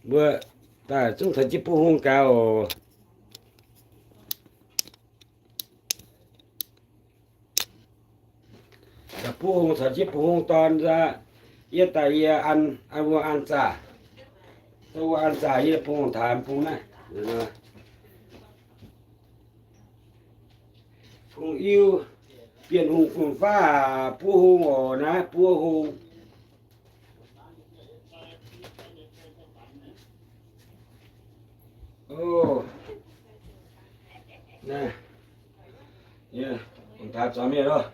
Mbuo daaih zungv caux jienv buov hung gaax oc. Buov hung caux jienv buov hung dorn aqv. Yie daaih yie an, an wuov an zaah. Wuov an zaah yie bung taaix bung naaiv. Hungh Iu, Bienh Hungh fun-faqv, buov hung oc naaiv, buov hung. Naaiv, ong-taaix zuangx mienh loh.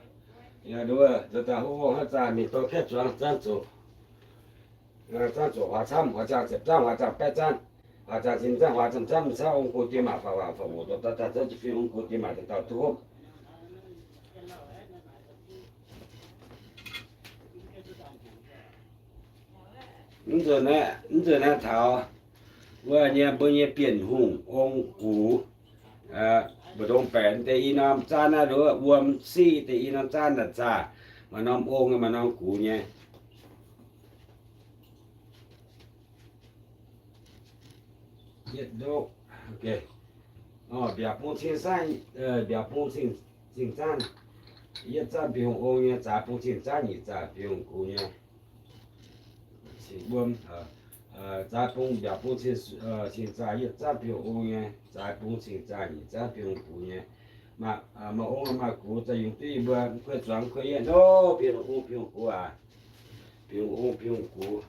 Nduov, nzuonx daaih hov haav zaah mingh dorh kaeqv zuangx zanv zoqc. Zanv zoqc huaax camv, huaax zaangh ziepc zanv, huaax zaangh baeqv zanv, huaax zaangh cin zanv, huaax zaangh camv, camv ong-gux diex maac fac waac fac wuc dorh daaih daaih zouv jienv fim ong-gux diex maac daaih dauh duqv hopv. Mv nzunc naaiv, mv nzunc naaiv taux wuov nyei mbuo nyei Bienh Hungh ong-gux, mbu'ndongx baeqc deix i norm zaanv naaiv, wuom siqv deix i norm zaanv naaic zaah, maaih norm ong, maaih norm gux nyei. Yietv ndoqv, mbiaauc bung cing zanv, mbiaauc bung cing zanv, yietv zanv Bienh Hungh ong nyei, zaaix bung cing zanv nyic zaah Bienh Hungh gux nyei. Cing wuom, zaaix bung mbiaauc bung cing zaah yietv zanv Bienh Hungh ong nyei, zaaix bung cing zaah nyic zanv Bienh Hungh gux nyei. Maaih ong maaih gux za'gengh yungz duqv yie mbuo, kuei zuangx kuei yietv ndoqv Bienh Hungh ong Bienh Hungh gux aac. Bienh Hungh ong Bienh Hungh gux,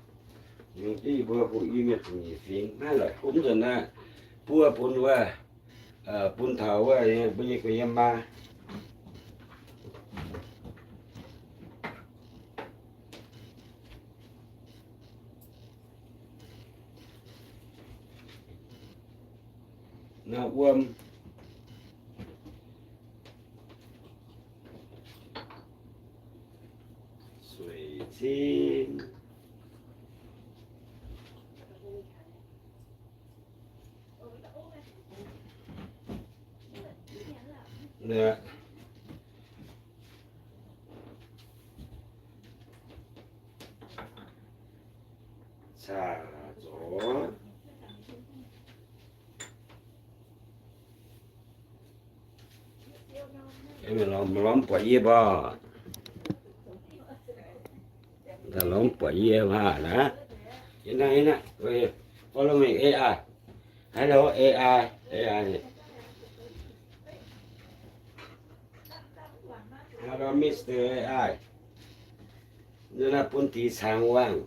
yungz duqv yie mbuo hungh Iu mienh ziepc nyeic fingx naaiv la'kuqv nzunc naaiv, buov bun wuov, bun taux wuov mbuo nyei gu'nyuoz maa. Naaiv wuom, sueic cin. Caax zoux. Lorz mv buatc yie mbuo. Lorz mv buatc yie maah naaiv. Follow me, A I. Hello, A I, A I. Hello, Mister A I. Naaiv bun dix cang wangh.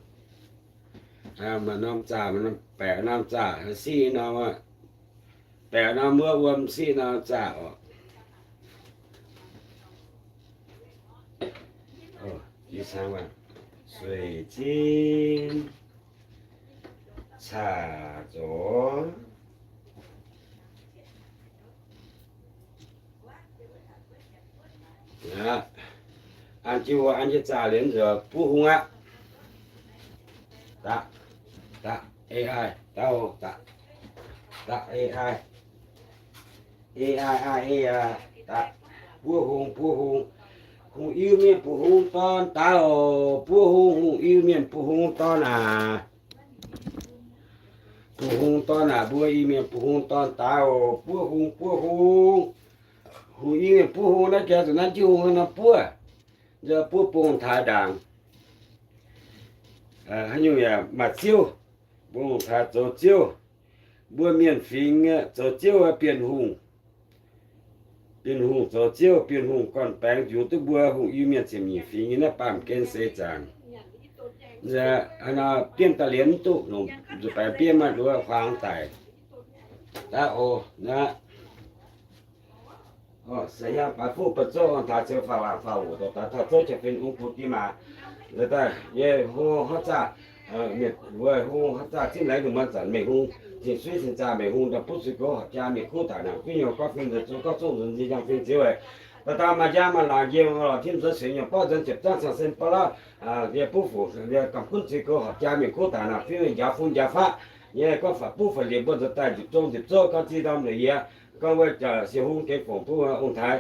Maaih norm zaah, maaih norm baeqc norm zaah, siqv norm, baeqc norm wuov wuom siqv norm zaah oc. Sueic cin, caax zoux. An jienv wuov an jienv zaah liuz nzuonx buov hung aqv. Daqv, daqv, A I, daqv, daqv, A I, A I, A I, daqv, buov hung, buov hung, hungh Iu mienh buov hung dorn daaih oc. Buov hung, hungh Iu mienh buov hung dorn aac. Buov hung dorn aac, mbuo Iu mienh buov hung dorn daaih oc. Buov hung, buov hung, hungh Iu mienh buov hung naaiv jaax zuqc naaiv jienv hung nor buov. Nzunc buov bung taaix ndaangc. Haaix nyungc yaac maaih ziouv, bung taaix zoux ziouv. Mbuo mienh fingx zoux ziouv Bienh Hungh. Bienh Hungh zoux ziouv, Bienh Hungh gorn-baengx yungz duqv mbuo hungh Iu mienh ziepc nyeic fingx nyei naaiv baamh gen seix zaangc. Biomv daaih liemh mv duqv, longc nzuqc baengx biomv maaih nduov huaang daic. Daaih oc, naaiv. Se hiaang baaix fuqv ba'zouv ong-taaix ziouc faaux laangc faaux wuc dorh daaih taux zouv jiex fin ong-gux diex maac. Nzuonx daaih yie hungh haav zaah, mienh wuov hungh haav zaah zipv laengz lungh muonz zanc mengh hungh, cing suiv cing zaah mengh hungh, daaih buv zuiz goux horpc jaa mingh kuv daaih naanc guiv nyouh gorngv fim nzuonx zungv gorngv zungv nzuonx nziex nyangh fim ziouv weic daaih daaih maaih njang maaih laangc njien lorz timv nzuonx suex nyouh borqv nzuonx ziepc zangv cang sen borqv lauv, yie buv fuc yie gamh gunv zuiz goux horpc jaa mingh kuv daaih naanc fim njaaux fun njaaux faqv. Yie gorngv fac buv fac liemh mbuo nzuonx daaih nzipc zong nzipc zouv gorngv ziex ndorm la'yiex gorngv wuov siec hungh gengh fongc bun ong-taaix,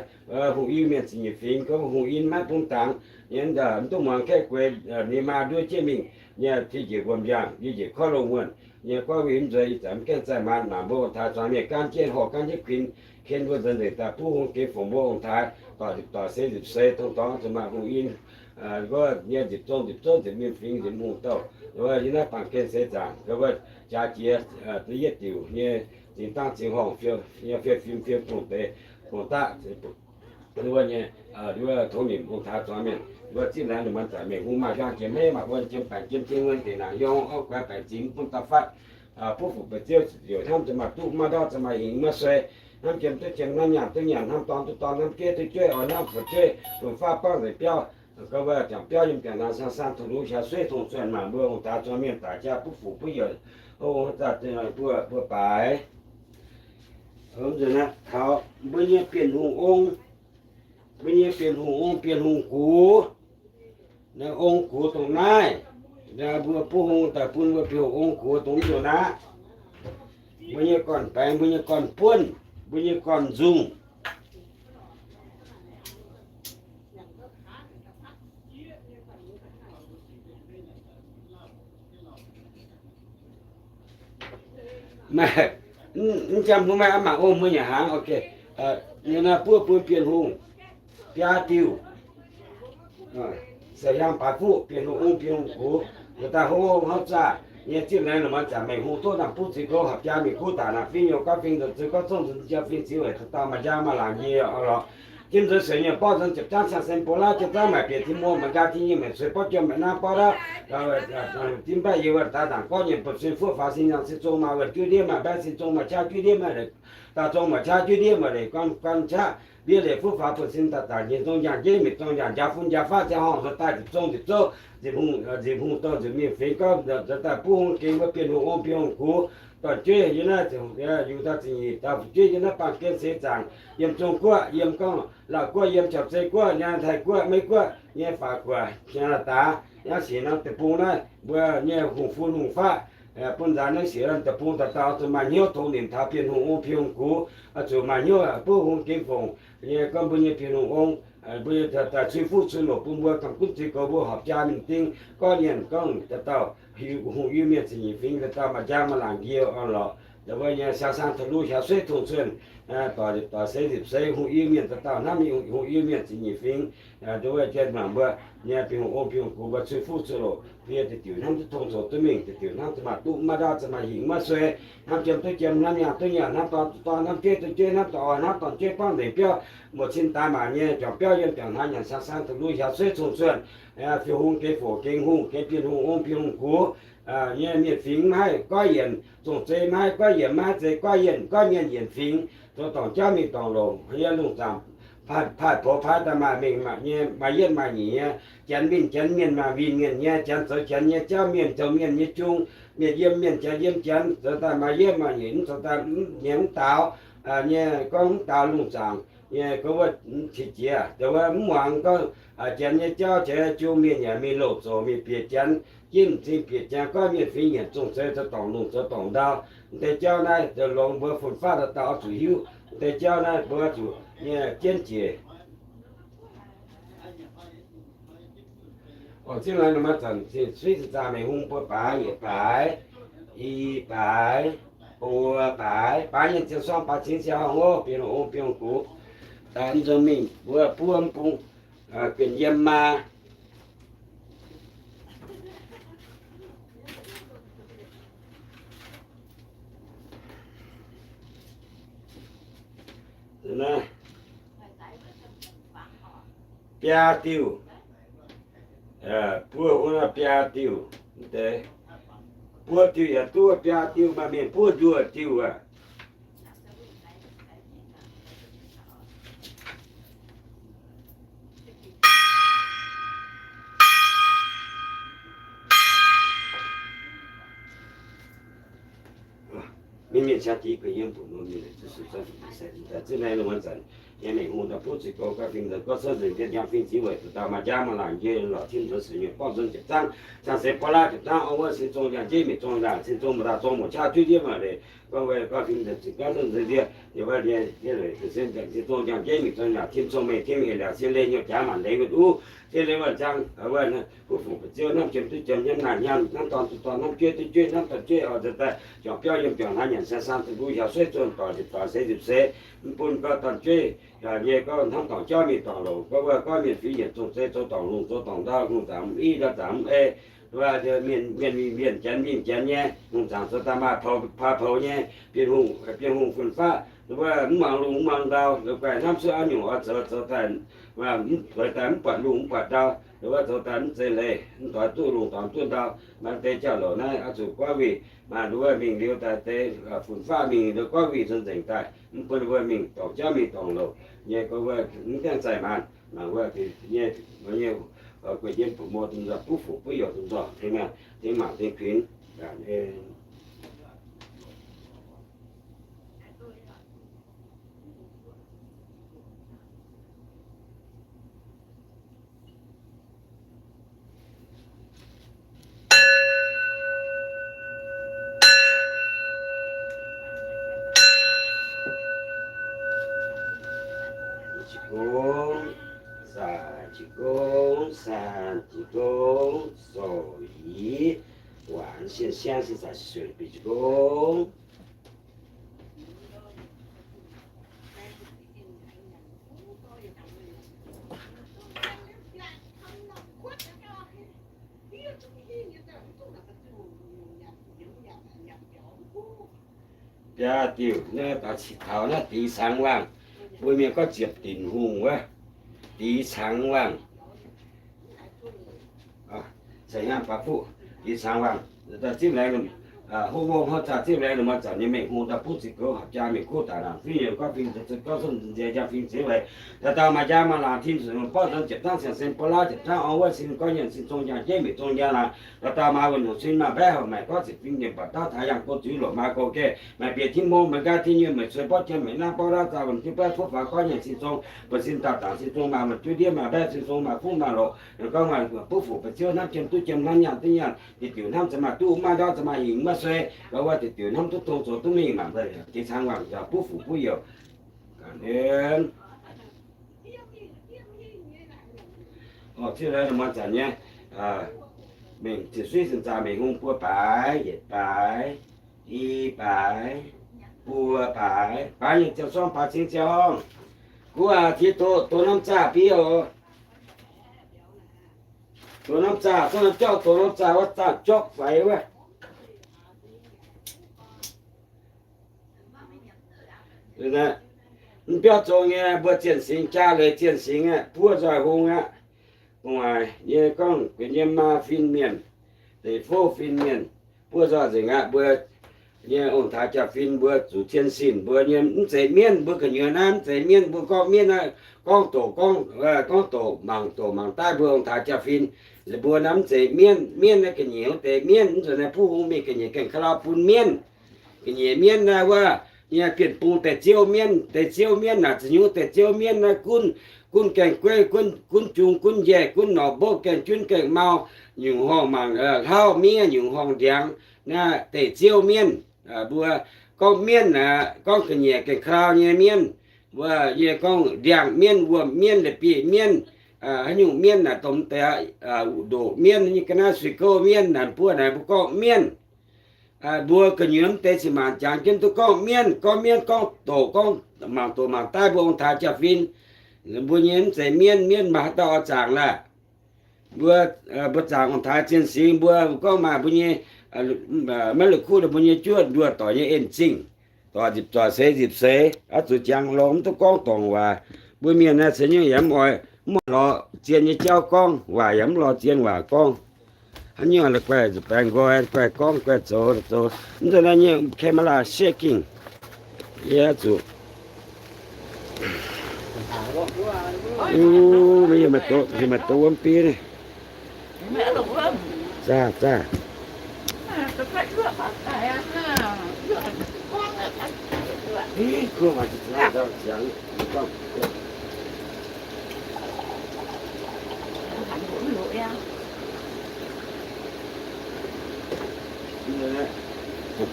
hungh Iu mienh ziepc nyeic fingx gorngv hungh Iu maiv bun dangx, yie mv duqv muangx kaeqv gueix ninh maa nduov jienv mingh. nyei, ti njiec wuom njang, yie njiec korv longh wuonh nyei, gorngv wuov hmz nzueic, ih zanc mv gaengh zaih maanc, mangc mbuo ong-taaix zuangx mienh gaanv jienv horh gaanv jienv kuinx, ken mbuo nzuonx nzengc daaih buv hung gengx fongc mbuo ong-taaix, doic nzipc doic, seix nzipc seix, tong dorngx zuqc maaih hungh in, wuov nyei nzipc zong nzipc zouv, nzipc mienh fingx, nzipc hungh douh, wuov yie naaiv baamh gen seix zaangc, wuov jaax jiex, yietv diuc nyei, zingx dangv zingx horngh, nyei fiev fim fiev bungx deix, bungx daqv, wuov nyei, wuov tongx nimc ong-taaix zuangx mienh, wuov zipv laengz lungh muonz zanc mengh hungh maaih hiuang jiex maiv maaih wuonh jiem baengc jiem jien wuonh deic naanc hiuang orv guaix baengc zingx bun dauh fatv, buov fuqv ba'ziouv ziouc hnamv zuqc maaih duqv maiv ndortv zuqc maaih hingx maiv suei, hnamv jiem duqv jiem, hnamv nyaanh duqv nyaanh, hnamv dorn duqv dorn, hnamv geiv duqv jueiv, oix hnamv fu'jueiv, fun-faqv borngv nzengc biauv, gorngv wuov jangc biauv yiem jangc naanc, saan saan tong luv, hiaaux sueiv tong zuonh, mangc mbuo ong-taaix zuangx mienh daic jaa buov fuqv buov youc, ong-taaix mbuo buo baaix. Taux mbuo nyei Bienh Hungh ong, mbuo nyei Bienh Hungh ong, Bienh Hungh gux, ong gux dongh naaiv, mbuo buov hung daaih bun mbuo Bienh Hungh ong gux dongh mv nzunc aqv. Mbuo nyei gorn-baengx, mbuo nyei gorn-buonv, mbuo nyei gorn-nzungh. Maaih, mv jangx mbuo maaih mangc ong mbuo nyanc hnaangx, ok. Yie naaiv buov bun Bienh Hungh biaa diuh, se hiaang baaix fuqv, Bienh Hungh ong, Bienh Hungh gux, mbuo daaih hov hnangv zaah nyei zipv laengz lungh muonz zanc mengh hungh duqv naamh buv ziex gouv, hapc jaa mingh kuv daaih naaic fingx nyouh gorngv fingx nzuonx ziex gorngv zongv nzunc jaa fingx ziex weic daaih maaih njang maaih laangc njiec orqc lorqc. Jiem nzuonx sueic nyei borqv nzuonx ziepc zangv cang sen bo laav jiem zangv maaic bieqc tin muoz maaic nqaai tin nyeic maaic sueix borqv jiem maaic naaiv borqv daaih, tin mbaeqc yie wuov daaih naaic gorngv nyei bun sin fuqv faaux sin nyangh sin zong maaih wuonh juiv ndiev maaih mbaeqv sin zong maaih qaqv juiv ndiev maaih leic, daaih zong maaih qaqv juiv ndiev maaih leic, guan guan qaqv ndiev leic fuqv faaux bun sin daaih daaih nyei zong njang jeiv mingh zong njang njaa fun njaa faqv ziangh horngh nzuonx daaih nzipc zong nzipc zouv, nzipc hungh, nzipc hungh douh nzipc mienh fingx gorngv nzuonx daaih buv hung gengx mbuo Bienh Hungh ong Bienh Hungh gux, dorn-jueiv yie naaiv yungz daaih ziepc nyeic dauh fu'jueiv yie naaiv baamh gen seix zaangc yiem Zong-Guoqv, yiem gorngv Lauv-Guoqv, yiem Jauv-Zei Guoqv, nyei Taiv-Guoqv, Meiv-Guoqv, nyei Faac Guoqv, Canada, naaiv siec norm deic-bung naaiv mbuo nyei hungh fun hungh faqv, bun nzaanx naaiv siec norm deic-bung dauh dauh zuqc maaih hnyouv tongx nimc taux Bienh Hungh ong Bienh Hungh gux, zuqc maaih hnyouv buov hung gengx fongc nyei gorngv mbuo nyei Bienh Hungh ong, mbuo nyei daaih cui fuqv cui loc bun mbuo gamh gunv ziex goux mbuo horpc jaa mingh ding gorqv mienh gorngv dauh dauh hungh Iu-Mienh ziepc nyeic fingx dauh dauh maaih njang maaih laangc njiec orqc lorqc. Wuov nyei siang-saang taux luv hiaaux sueiv tong zuonh, doic nzipc doic seix nzipc seix hungh Iu-Mienh dauh dauh hnamv hungh Iu-Mienh ziepc nyeic fingx, wuov jien mangc mbuo nyei Bienh Hungh ong Bienh Hungh gux mbuo cui fuqv cui loc, yie deix diuc hnamv duqv tong zoux duqv mingh, deix diuc hnamv zuqc maaih duqv maiv ndortv zuqc maaih hingh maiv suei, hnamv jiem duqv jiem, hnamv nyaanh duqv nyaanh, hnamv dorn duqv dorn, hnamv jeiv duqv jeiv, hnamv dorn oix hnamv dorn jeiv borngv nzengc biauv, muoc cin daaih maanc nyei juangc biauv yiem juangc hnangv nyanc sang sang duqv luv hiaaux sueiv cong cuonh, fiou hung gengx foc gengx hungh gengx Bienh Hungh ong Bienh Hungh gux nyei mienh fingx maiv haih goiv yienc, zong-zei maiv haih goiv yienc, maiv haih zei goiv yienc, goiv mienh yienc fingx, zoux dorngc jauv mingh dorngc longc, yiem lungh zaangc paaiv poux paaiv daaih maaih mengh nyei, maaih yietv maaih nyeic nyei, janx winh janx mienh, maaih winh mienh nyei, janx zoux janx nyei jauv, mienh zoux mienh nyei jung, mienh yiem mienh, janx yiem janx, zoux daaih maaih yietv maaih nyeic, mv zoux daaih mv nyei mv daaux nyei, gorngv mv daaux lungh zaangc nyei gorngv wuov qiex jiez, dongh wuov mv muangx gorngv janx nyei jauv, janx nyei jung, mienh yaac mingh louc zoux mingh bieqc janx, jimv m'zing bieqc janx, goiv mienh fingx yienc, zong-zei zoux dorngc lungh zoux dorngc ndau. Deix jauv naaiv zoux longx, mbuo fun-faqv dauh dauh oix zuqc hiuv. Deix jauv naaiv mbuo zuqc nyei jienv jiex. Oc, zinh laengz nor maaih zanc suiv zinh zaah mengh hung buo baaix, yietc baaix, i baaix, buo baaix, baaix nyei ziepc suang baaix cingx ziangh horngh oc, Bienh Hungh ong Bienh Hungh gux, daaih mv nzunc mingh mbuo buo mv bung, guenx yiem maa. Biaa diuh, buo hungh biaa diuh, deix buo diuh yaac duqv, biaa diuh maaih mienh buov njuov diuh aqv. Mienh mienh caa dic gueic yiem mbuoqc mbuo mienh, zinh naaiv lungh muonz zanc nyei mengh hungh daaih buov zuiz goux gauh fingx nzengc, gorngv cuotv nzengc, njang fingx ziex weic, dauh dauh maaih njang maaih laangc njiec lorqc, tim nzuonx sueic nyei borqv nzuonx ziepc zangv, cang seix borqv laav ziepc zangv, orv wuov sin zong njang jeiv, mingh zong laangc sin zong, mbuo dauh zong mbuo qaqv juiv ndiev maaih leiz, gorngv weic gauh fingx nzengc, zinh gorngv nzengc nziex, yaac wuov ndiev ndiev leiz, sin zong njang jeiv, mingh zong laangc, tim zong meih tim hec liaauc sin leih nyuoqc jaax maanc leiz wuov duqv Fiev leiz wuov nzang, wuov, buv fungc fu'jueiv hnamv jiem duqv jiem, hnamv naanc nyaanh, hnamv dorn duqv dorn, hnamv jueiv duqv jueiv, hnamv dorn jueiv oc, nzengc daaih juangc biauv yiem juangc hnangv nyanc siang-saang, dinh mbuo hiaaux suiv zunh doic nzipc doic seix nzipc seix, mv bun gorngv dorn jueiv nyei gorngv hnamv dorngc jauv mingh dorngc louc, gorngv wuov gorngv mienh fingx yienc zong zeiv zoux dorngc lungh zoux dorngc ndau, lungh zaangc mv i, ndau zaangc mv ei, mienh mingh mienh, janx mingh janx nyei, lungh zaangc zoux daaih maaih paa poux nyei, bienh hungh, bienh hungh fun-faqv, wuov mv muangx lungh mv muangx ndau, la'guaih hnamv suiv aqv nyungc oix zoux, zoux daaih, mv buatc daaih mv buatc lungh mv buatc ndau, wuov zoux daaih mv zeiz leiz, mv doix duqv lungh doix duqv ndau. Maaih deix jauv-louc naaiv oix zuqc goiv wuic, maaih wuov mingh liuz daaih deix fun-faqv mingh liuz goiv wuic nzengc daaih, mv bun wuov mingh dorngc jauv mingh dorngc louc nyei, gorngv wuov mv gaengh zaih maanc, mangc wuov nyei, nyei, gueic yiem buoz mor domh nzoih, buv fuqv buv youc domh nzoih, tengx mangc tengx kuinx. Qi gong, san qi gong, san qi gong, zoux ih, wanc sien siang sin zaqc sueic bieqc qi gong. Biaa diuc naaiv daux cingx taux naaiv dix cangx wangh, mbuo mienh gorngv ziepc dinc hungh wuov, dix cangx wangh. Ceix hnangv baac fuqv dix cangx wangh. Zipv laengz, hopv mong hopv zaah zipv laengz ninh mbuo zanc nyei mengh hungh daaih buv ziqc goux hapc jaa mingh kuv daaih laangc fingx yiem gorngv fingx zoux zipv gorngv sun nzie jaa fingx ziex weic. Dauh dauh maaih jaa maaih laangc tim zuqc borqv nzuonx ziepc hnangv siang-sen borqv laav ziepc hnangv orn wuov sin gorngv nyanc sin zong jaa jeiv meic zong jaa laangc. Dauh dauh maaih wuonh hungh sin maaih mbaeqv heuc maengc gorngv ziepc fingx njiec buatc dauh taaix yangh go zuiz loc maaih go geh maaih bieqc tim hmong maaih nqaai tim nyuonh meih cuei borqv jiem meih naaiv borqv laav zaah wuonh tim baeqv fuqv faaux gorngv nyanc sin zong buatc sin dauh dangc sin zong maaih wuonh juov ndiev maaih mbaeqv sin zong maaih fuqv maaih loc. Gorngv maaih buv fuqv fu'jueiv hnamv jiem duqv jiem hnamv nyaanh duqv nyaanh, diuc diuc hnamv ziouc maaih duqv, mv maaih ndau ziouc maaih hingh mv maaih suei. Gorngv wuov diuc diuc hnamv duqv tong zoux duqv mingh mangc deix cangx wangc buv fuqv buv youc. Orv, zipv laengz ninh mbuo zanc nyei mengh ziepc suiv sin zaah mengh hungh buo baaix, yietc baaix, i baaix, buo baaix, baaix nyei ziangh sorng baaix cing ziangh horngh. Guv aac, tiex doqc, doqc norm zaah biei oc. Doqc norm zaah, gorngv norm jauv doqc norm zaah wuov zaah jopv faix wuov. Mv biauv zong nyei mbuo zienh singx jaa leiz zienh singx aeqv, buov nzoih hung aqv. Gu'nguaaic nyei gorngv gu'nyuoz maa fin mienh, deic fouv fin mienh, buov nzoih nzengc aqv. Mbuo nyei ong-taaix jaa-fin mbuo zuqc cien sin mbuo nyei mv zeiz mienv, mbuo gu'nyuoz naaiv mv zeiz mienv, mbuo gorngv mienv naaiv gorngv doqc, gorngv doqc mangc doqc mangc daaih mbuo ong-taaix jaa-fin. Mbuo naaiv mv zeiz mienv, mienv naaiv ga'nyiec wuov deix mienv, mv zuqc naaiv buv hung mingh ga'nyiec gaengh ka'lauh bun mienv. Ga'nyiec mienv naaiv wuov, nyei bienh bung deix ziouv mienv, deix ziouv mienv naaic, ziouc nyungc deix ziouv mienv naaiv gunv, gunv gaengh gueiv, gunv jung, gunv njaih, gunv norqc mbopv, gaengh junv gaengh mau, nyungc horngh mangc hlauv miev, nyungc horngh ndiangx, naaiv deix ziouv mienv. Mbuo gorngv mienv naaic, gorngv ga'nyiec gaengh ka'lauh nyei mienv. Mbuo nyei gorngv ndiangx mienv, wuom mienv, leiz-bieqc mienv, haaix nyungc mienv naaic, domh deix ndoqc mienv, nyei ga'naaiv suiv gouv mienv naaic, mbuo naaic mbuo gorngv mienv. Mbuo gu'nyuoz mv deix cin-maanc jangx jienv duqv gorngv mienv, gorngv mienv, gorngv doqc, gorngv mangc doqc mangc daaih mbuo ong-taaix jaa-fin. Mbuo nyei mv zeiz mienv, mienv maaih haaix dauh oix zaangc laah. Mbuo, mbuo zaangc ong-taaix zien singx, mbuo gorngv maaih mbuo nyei maiv la'kuqv mbuo nyei juoqv nduoh doic nyei en-zingh, doic nzipc doic seix nzipc seix, oix zuqc jangx longx mv duqv gorngv dorngc waac. Mbuo mienh naaiv ceix nyungc yaac mv oix, mv oix lorz zien nyei jauv gorngv, waac yaac mv lorz zien waac gorngv. Haaix nyungc la'guaih nzuqc baengx nqoi, guaih gorngv guaih zoux zoux. Mv zuqc naaiv nyungc camera shaking. Yie zuqc, mv, mv, mv, mv, zaah, zaah.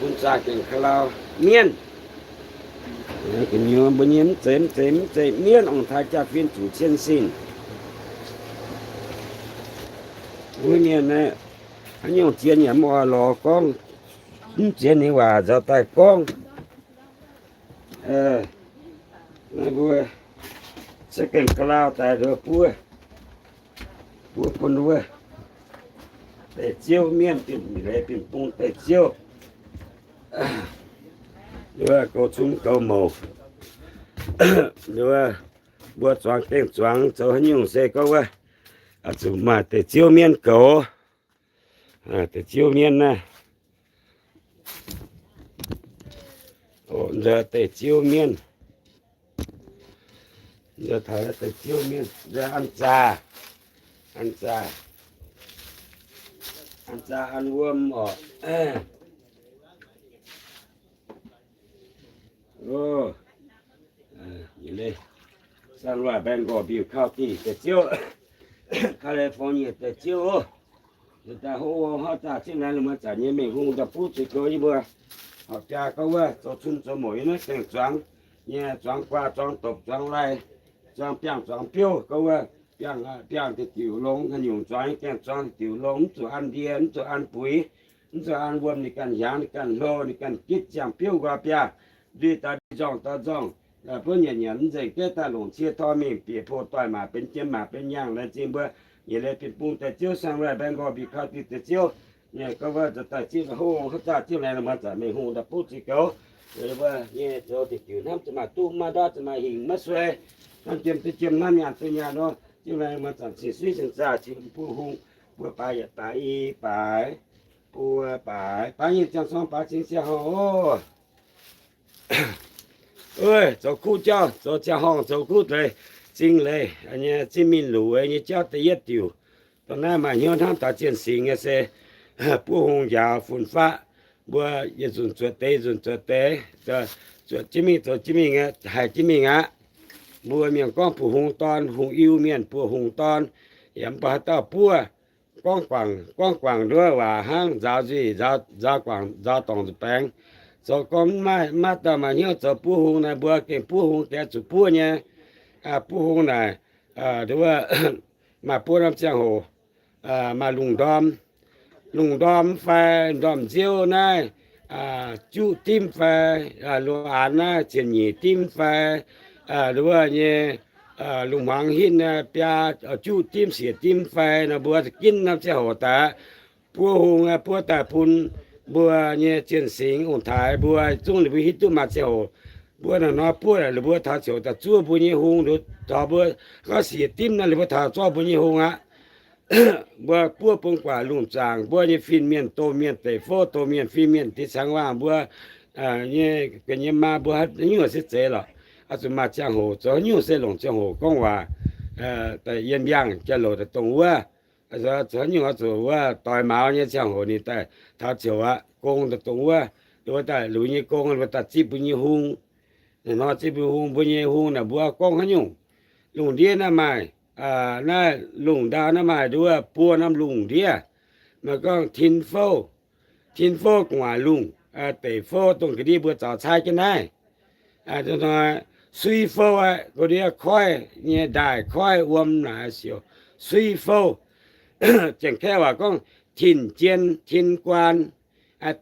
Bun zaah gengh ka'lauh mienv. Gu'nyuoz mbuo nyei mv zeiz, mv zeiz, mv zeiz mienv, ong-taaix jaa-fin zuqc cien sin. Mbuo mienh naaiv, haaix nyungc zien yaac mv oix lorz gorngv, mv zien nyei waac nzauh daaih gorngv. Naaiv mbuo se gengh ga'lauh daaih nduov buov, buov bun wuov deic-ziouv mienh, bienh leiz bienh bung deic-ziouv, nduov goux cun goux mouc, nduov mbuo zuangx gengh zuangx zoux haaix nyungc se gorngv wuov, zuqc maaih deic-ziouv mienv goux. Deic-ziouv mienv naaiv, nze deic-ziouv mienv, nze taux deic-ziouv mienv, nze an zaah, an zaah, an zaah an wuom orqc. San Luai Baeng Gorx Mbiuh County deic-ziouv, California deic-ziouv oc. Daaih hov ong hov zaah zipv laengz lungh muonz zanc nyei mengh hung daaih buv zuqc goux yie mbuo horpc jaa gorngv wuov zoux cun zoux mouc yiem naaiv gaengh zuangx nyei, zuangx guaa, zuangx dopc, zuangx laih, zuangx biangh, zuangx biouv, gorngv wuov biangh, biangh deix diuc longx, haaix nyungc zuangx nyei gaengh zuangx deix diuc longx, mv zuqc an ndie, mv zuqc an buix, mv zuqc an wuom, ninh ganh hiaangx, ninh ganh hlo, ninh ganh gitv ziangh biouv nqoi biaav, ndui daaih ndui, nzorngh daaih nzorngh, buov nyanc nyanc mv nzengc, deix daaih longc cie tor mingh bieqc poh doic, maac benx jiem, maac benx nyaangh, laengz zingh mbuo nyei leiz bienh bung deic-ziouv, San Luai Baeng Gorx Mbiuh County deic-ziouv, gorngv wuov daaih zipv hov ong hov zaah zipv laengz lungh muonz zanc mengh hung daaih buv zuqc goux, mbuo nyei zoux deix diuc hnamv ziouc maaih duqv, maaih ndortv ziouc maaih hingh, maiv suei, hnamv jiem duqv jiem, hnamv nyaanh duqv nyaanh nor, zipv laengz lungh muonz zanc cing suiv cing zaah cing buov hung, buo baaix yietc baaix i baaix, buo baaix baaix nyei ziangh cong baaix cing ziangh horngh oc. Zoux kuv jauv, zoux ziangh horngh zoux kuv deix, zingh leiz nyei zingh mingh luc nyei jauv da'yietv diuc. Dongh naaiv maaih hnyouv hnamv taux zien singx nyei se buov hung njaaux fun-faqv. Mbuo yietc nzunc zuotc deix, nzunc zuotc deix, zuotc jienv mingh zoux jienv mingh, haih jienv mingh aqv. Mbuo mienh gorngv buov hung dorn, hungh iu mienh buov hung dorn, yaac mv baac haaix dauh buov gorngv guangc, gorngv guangc nduov waac hnangv nzaaux nzuih, nzaaux guangc, nzaaux dorngc nzuih-baengx. Zoux gorngv maiv maaih dauh maaih hnyouv zoux buov hung naaic, mbuo gengh buov hung gengh zuqc buov nyei. Buov hung naaic, nduov maaih buov norm ziangh hoc, maaih lungh ndorm, lungh ndorm fai ndorm-nziouv naaiv, juqv dimv fai, loz-aanx naaiv ziepc nyeic dimv fai, nduov nyei lungh hmuangx hinv biaa juqv dimv siec dimv fai nor, mbuo ginv norm ziangh hoc daaih buov hung, buov daaih bun mbuo nyei zien singx ong-taaix mbuo zungv ninh mbuo hiuv duqv maaih ziangh hoc. Mbuo naaic nor buov naaic, ninh mbuo taux ziouc daaih zuov mbuo nyei hung, taux mbuo gorngv siec dimv naaic, ninh mbuo taux zorqv mbuo nyei hung aqv. Mbuo buov bun guaax lungh zaangc, mbuo nyei fin-mienh, domh mienh, deic fouv, domh mienh, fin-mienh, diex cangx waangh mbuo nyei, gu'nyuoz maa mbuo haaix nyungc se zeiz lorqc, oix zuqc maaih ziangh hoc zoux haaix nyungc se longc ziangh hoc gorngv waac, yiem yangh jauv-louc daaih dongh wuov. Zoux haaix nyungc oix zuqc wuov doix maux nyei ziangh hoc ninh daaih taux ziouc aqv, gong daaih dongh wuov. Ninh mbuo daaih luc nyei gong, ninh mbuo daaih zipv mbuo nyei hung. Hnoi zipv mbuo hung, mbuo nyei hung naaic mbuo gorngv haaix nyungc. Lungh ndiev naaiv maaih, naaiv lungh ndau naaiv maaih nduov buo norm lungh ndiev. Maaih gorngv tin fouv, tin fouv gu'nguaaic lungh, deic fouv dongh ga'ndiev mbuo zaux caaiv jienv naaiv. Hnoi sui fouv aqv, ga'ndiev koiv nyei ndaaih koiv wuom naaic siouc sui fouv. Janx-kaeqv waac gorngv tin jien, tin guaan,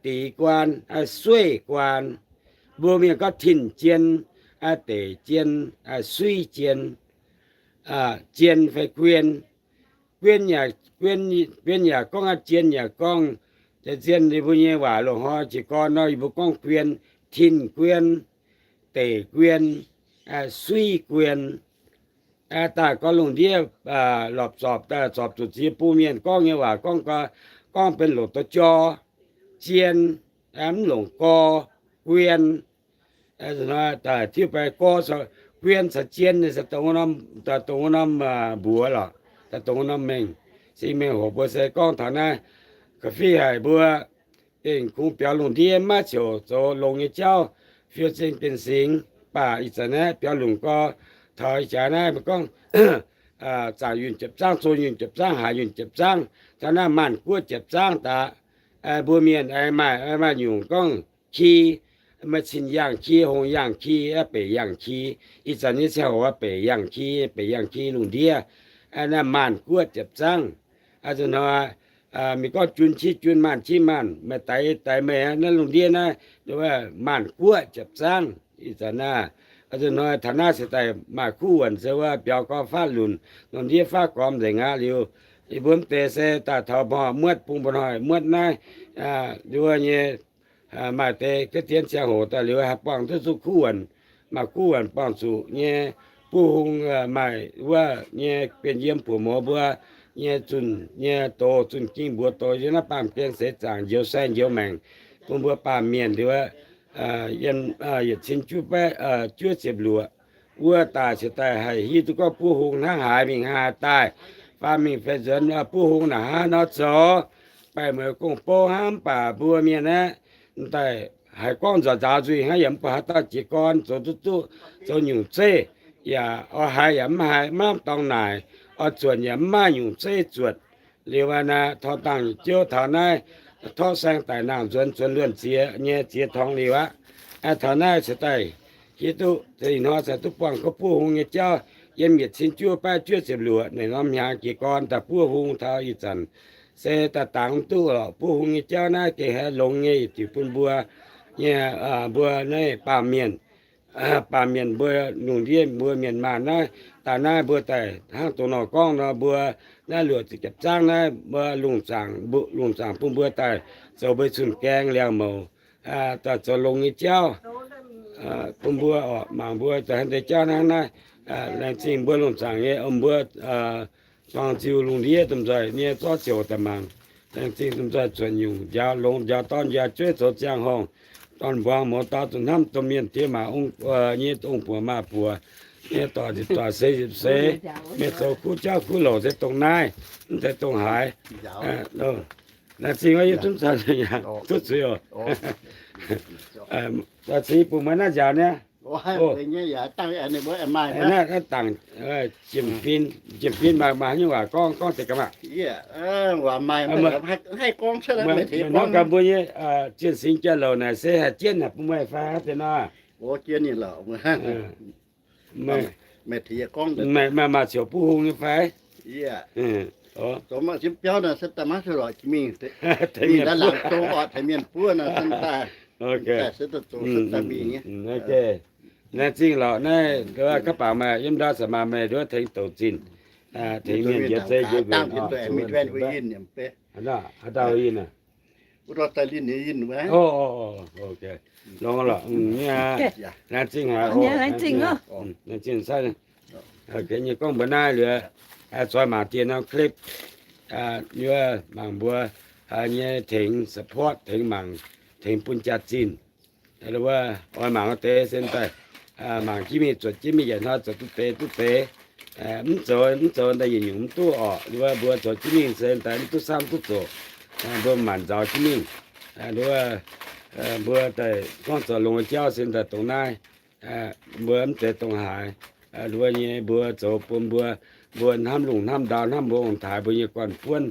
deix guaan, sueih guaan. Mbuo mienh gorngv tin jien, deic jien, suiv jien, jien fai guien. Guien yaac, guien yaac gorngv, jien yaac gorngv. Zien ninh mbuo nyei waac loz-hnoi jiez gorn nor, yie mbuo gorngv guien, tin guien, deic guien, suiv guien. Daaih gorngv lungh ndiev lorpc zorpc, zorpc zuqc ziex bung mienh gorngv nyei waac gorngv, gorngv benx longc dou jor, jien, mv longc gor, guien. Daaih tiuv fai gorngv guien caux jien se dongh wuov norm mbuox lorqc, dongh wuov norm mengh. Se mengh hoc mbuo se gorngv taux naaiv, ga'fih haic mbuo gengh kungx biaux lungh ndiev maiv ziouc zoux longx nyei jauv, fiou zingh benx singx. Mv baac ih zanc naaiv biaux lungh gau, taux ih jaax naaiv mbuo gorngv zaangc yunh jiepc zaangv, zong yunh jiepc zaangv, haaix yunh jiepc zaangv, taux naaiv maanh guoqv jiepc zaangv daaih. Mbuo mienh maaih, maaih nyungc gorngv ki, maaih cin yangh ki, hong yangh ki, beic yangh ki. Ih zanc nyei ziangh hoc beic yangh ki, beic yangh ki lungh ndiev. Naaiv maanh guoqv jiepc zaangv. A'zuqc hnoi mingh gorngv jun qiex jun, maanh qiex maanh, meih daix yie daix meih, naaiv lungh ndiev naaiv, maanh guoqv japv zangv ih zanc naaiv. A'zuqc hnoi taux naaiv se daaih maaih kuv wuonc se wuov biaux gorx faatv lunc, lungh ndiev faatv gormx nzengc aqv liuz, yie mbuo mv deix se daaih taux mbuo muotv bung mbuo hnoi muotv naaiv, nduov nyei, maaih deix ga'diex ziangh hoc daaih liuz haih buangh duqv zuqc kuv wuonc, maaih kuv wuonc buangh zuqc nyei, buov hung, maaih wuov nyei guen yiem buoz-mouz mbuo nyei zunh nyei doz, zunh ging mbuox doz yiem naaiv baamh gen seix zaangc njoux saeng njoux maengc bun mbuo baamh mienh liuz, yiem yietc cin juov baeqv juov ziepc luoqc wuov daaih cingx daaih haih hiuv duqv gorngv buov hung hnangv haaix mingh hnangv haaix daaih, faam mingh fei nzuonx buov hung naaic hnangv nor zoux, baengh mueiz gong-bou hnangv. Mv baac mbuo mienh aeqv, daaih haiz gorngv nzaaux nzaaux nzuih hnangv, yaac mv baac haaix dauh jiez gorn zoux duqv duqv, zoux nyungc zeiv, yaac oix haiz yaac mv haiz, maiv lamh dorngx naaic, oix zuonc yaac mv maaih nyungc zeiv zuotc. Liuz aqv naaiv torngv dangh nyei jouv taux naaiv, torqv saeng daic nangh nzuonx zuonx luonh ziex nyei ziex torngx liuz aqv. Taux naaiv cingx daaih hiuv duqv ih hnoi cingx duqv buangh gorngv buov hung nyei jauv. Yiem yietc cin juov baeqv juov ziepc luoqc naaic norm hnyangx jiez gorn daaih buov hung taux ih zanc se daaih dangx mv duqv lorqc. Buov hung nyei jauv naaiv gengh haih longx nyei yietc diuc bun mbuo nyei, mbuo naaiv baamh mienh, baamh mienh mbuo lungh ndiev mbuo mienh maanh naaiv, daaih naaiv mbuo daaih hnangv dongh nor gorngv nor, mbuo naaiv luoqc ziepc japv zangv naaiv, mbuo lungh zaangc, lungh zaangc bun mbuo daaih zoux mbuo cun-gaeng liangx-mouc, daaih zoux longx nyei jauv bun mbuo oc. Mangc mbuo daaih hnangv deix jauv hnangv naaiv. Laengz zingh mbuo lungh zaangc nyei, mbuo zuangx ziux lungh ndiev domh nzoih nyei zorqv ziouc daaih mangc. Laengz zingh domh nzoih zuotc nyungc, njaaux longx njaaux dorn njaaux jueiv zoux ziangh horngh, dorn-mbuangz mouz dau zuqc hnamv domh mienh diex maac ong nyei, ong-buoc maa-buoc nyei, doic nziepc doic, seix nziepc seix, mienh zoux kuv jauv kuv louc se dongh naaiv, mv zeiz dongh haaix. Laengz zingh yie zunv caux duqv zuiz oc. Cingx bun meih naaiv njaaux niaa. Naaiv dangc jiem-fin, jiem-fin maaih haaix nyungc waac gorngv, gorngv deix gaax maah. Meih hnamv gaax mbuo nyei Zienh Singx jauv-louc naaic se haih jienv haic bun meih fai haaix deix nor? Meih maaih, maaih ciouc buv hung nyei fai? Tengx mienh buov. Laengz zingh lorqc, naaiv ga'bangc meih yiem ndau sa maaih meih nduov tengx douc zinh, tengx mienh njoux zei njoux nquenc. Haaix dauh yinh aac? Longx lorqc, laengz zingh haic. Laengz zingh nyei gorngv mbuox naaiv liuz, zueiz mangc dieh norm clip, wuov mangc mbuo nyei tengx support, tengx mangc, tengx bun jaax-zinh. Wuov oix mangc wuov deix se daaih mangc jienv mingh, zuotc jienv mingh, yietc hnoi zoux duqv deix duqv deix. Mv zoux, mv zoux daaih yietc nyungc mv duqv orqc. Wuov mbuo zoux jienv mingh se daaih mv duqv samv duqv zoqc. Mbuo maanc nzaaux jienv mingh. Wuov mbuo daaih gorngv zoux longx jauv se daaih dongh naaiv. Mbuo mv zeiz dongh haaix. Wuov nyei mbuo zoux bun mbuo, mbuo hnamv lungh hnamv ndau, hnamv mbuo ong-taaix mbuo nyei gorn-buonv,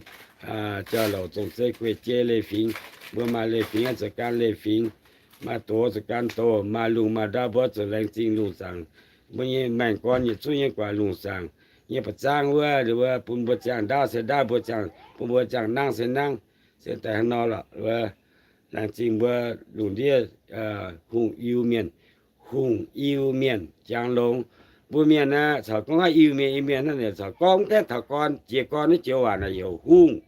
jauv-louc zong-zeiv guei-jei leiz-fingx. Mbuo maaih leiz-fingx zuqc gan leiz-fingx, maaih doz zuqc gan doz, maaih lungh maaih ndau mbuo zuqc laengz zingh lungh zaangc. Mbuo nyei maengx gorn yietc zungv nyei guaax lungh zaangc nyei ba'zangv wuov, wuov bun mbuo ziangh ndaauv se ndaauv, mbuo ziangh, bun mbuo ziangh nangv se nangv, se daaih hnangv nor lorqc. Wuov laengz zingh mbuo lungh ndiev hungh Iu-Mienh, hungh Iu-Mienh jangx longx. Mbuo mienh aeqv, caux gorngv Iu-Mienh, Iu-Mienh hnangv naaic caux gorngv gaengh taux gorn, jiez gorn wuov joux waac naaic heuc hungh.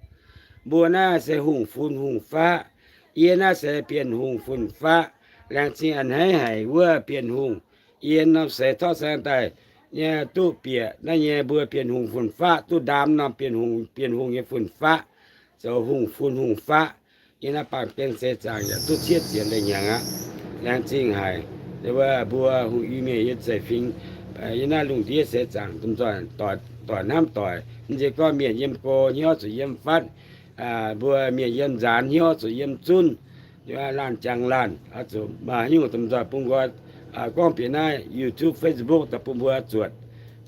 Mbuo naaiv se hungh fun hungh faqv. Yie naaiv se Bienh Hungh fun faqv. Laengz zingh a'hneiv haic wuov Bienh Hungh. Yie norm seix torqv saeng daaih nyei duqv bieqc naaiv nyei mbuo Bienh Hungh fun faqv, duqv ndaam norm Bienh Hungh, Bienh Hungh nyei fun faqv, zoux hungh fun hungh faqv. Yie naaiv baamh gen seix zaangc yaac duqv cietv ziepc leih hnyangx aqv. Laengz zingh haic. Wuov mbuo hungh Iu-Mienh nyei zeiv-fingx, yie naaiv lungh ndiev seix zaangc domh nzoih doic hnamv doic, mv zeiz gorngv mienh yiem go hnyouv zuqc yiem fatv, mbuo mienh yiem nzaanx hnyouv zuqc yiem zunv, laanh jangx laanh, zuqc maaih haaix nyungc domh nzoih bun mbuo gorngv bieqc naaiv YouTube, Facebook daaih bun mbuo zuotc.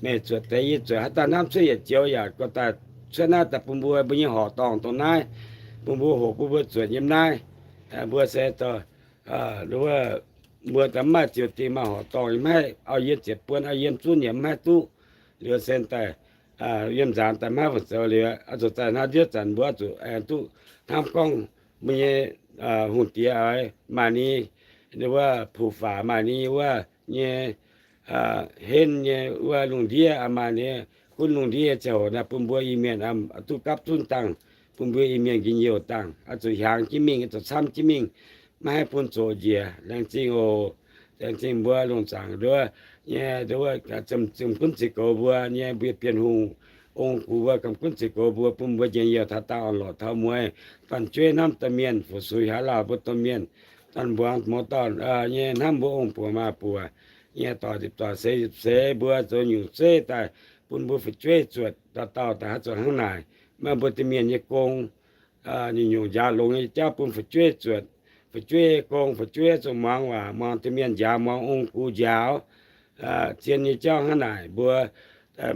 Meih zuotc deix, yie zuotc, haaix dauh hnamv cuotv yietc joux yaac gorngv daaih cuotv naaiv daaih bun mbuo, mbuo nyei horqc dorngh dongh naaiv, bun mbuo hoqc, bun mbuo zuotc yiem naaiv. Mbuo se daaih, mbuo daaih mv maaih ziouc dingh maaih horqc dorngh, mv haih auv-yiem ziepc buon, auv-yiem zunv yaac mv haih duqv. Liuz se daaih yiem nzaanx daaih maiv haih fu'zoux liuz, oix zuqc daaih hnangv nziouv zanc mbuo oix zuqc aengx duqv hnamv gorngv mbuo nyei hungh diex oix maaih ni, wuov puq faac maaih ni, wuov nyei henv nyei, wuov lungh ndiev maaih ni, gunv lungh ndiev nyei ziangh hoc naaiv bun mbuo Iu-Mienh duqv gapv zunv dangh, bun mbuo Iu-Mienh njien-youh dangh. Oix zuqc hiaangx jienv mingh, oix zuqc camv jienv mingh, maiv haih bun zoqc njiec. Laengz zingh oc. Laengz zingh mbuo lungh zaangc nduov nyei, nduov, ziepc gunv ziepc goux mbuo nyei, mbuo Bienh Hungh ong-gux mbuo, gamh gunv ziepc goux mbuo, bun mbuo njien-youh taux daaih orn-lorqc taux mueiz, dorn-jueiv hnamv domh mienh, fu-sux hiaangx lauh mbuo domh mienh, dorn-mbuangz mouz dauh nyei hnamv mbuo ong-buoc maa-buoc nyei, doic ziepc doic, seix ziepc seix, mbuo zoux nyungc zeiv daaih bun mbuo fu'jueiv zuotc, dauh dauh daaih haaix zuotc hnangv naaic. Maaih mbuo domh mienh nyei gong, nyungc-nyungc njaaux longx nyei jauv bun fu'jueiv zuotc. Fu'jueiv nyei gong, fu'jueiv zuqc muangx waac, muangx domh mienh njaaux, muangx ong-gux njaaux. Zien nyei jauv hnangv naaic mbuo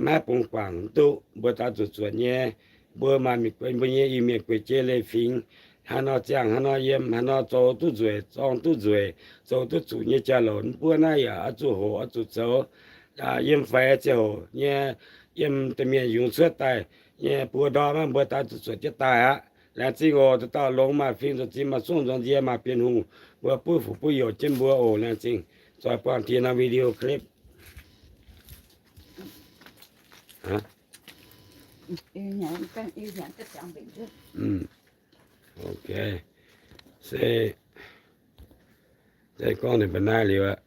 maiv bungx guangc duqv, mbuo daaih zuqc zuotc nyei. Mbuo maaih mbuo nyei Iu-Mienh gueic jiex leiz-fingx, haaix nor ziangh haaix nor yiem, haaix nor zoux duqv nzueic, zorng duqv nzueic, zoux duqv zuqc nyei jauv-louc, mv buov naaiv yaac oix zuqc hoqc, oix zuqc zoux. Yiem faix ziangh hoc nyei, yiem domh mienh yungz cuotv daaih nyei buoz ndorm, mbuo daaih zuqc zuotc jienv daaih aqv. Laengz zingh oc. Dauh dauh longx maaih fing nzuonx zinh, maaih zungv nzuonx nzie, maaih Bienh Hungh mbuo buov fuqv buov youc jienv mbuo oc. Laengz zingh. Zoux buangh tiex norm video clip. Ok, se, se gorngv ninh mbuo naaiv liuz aqv.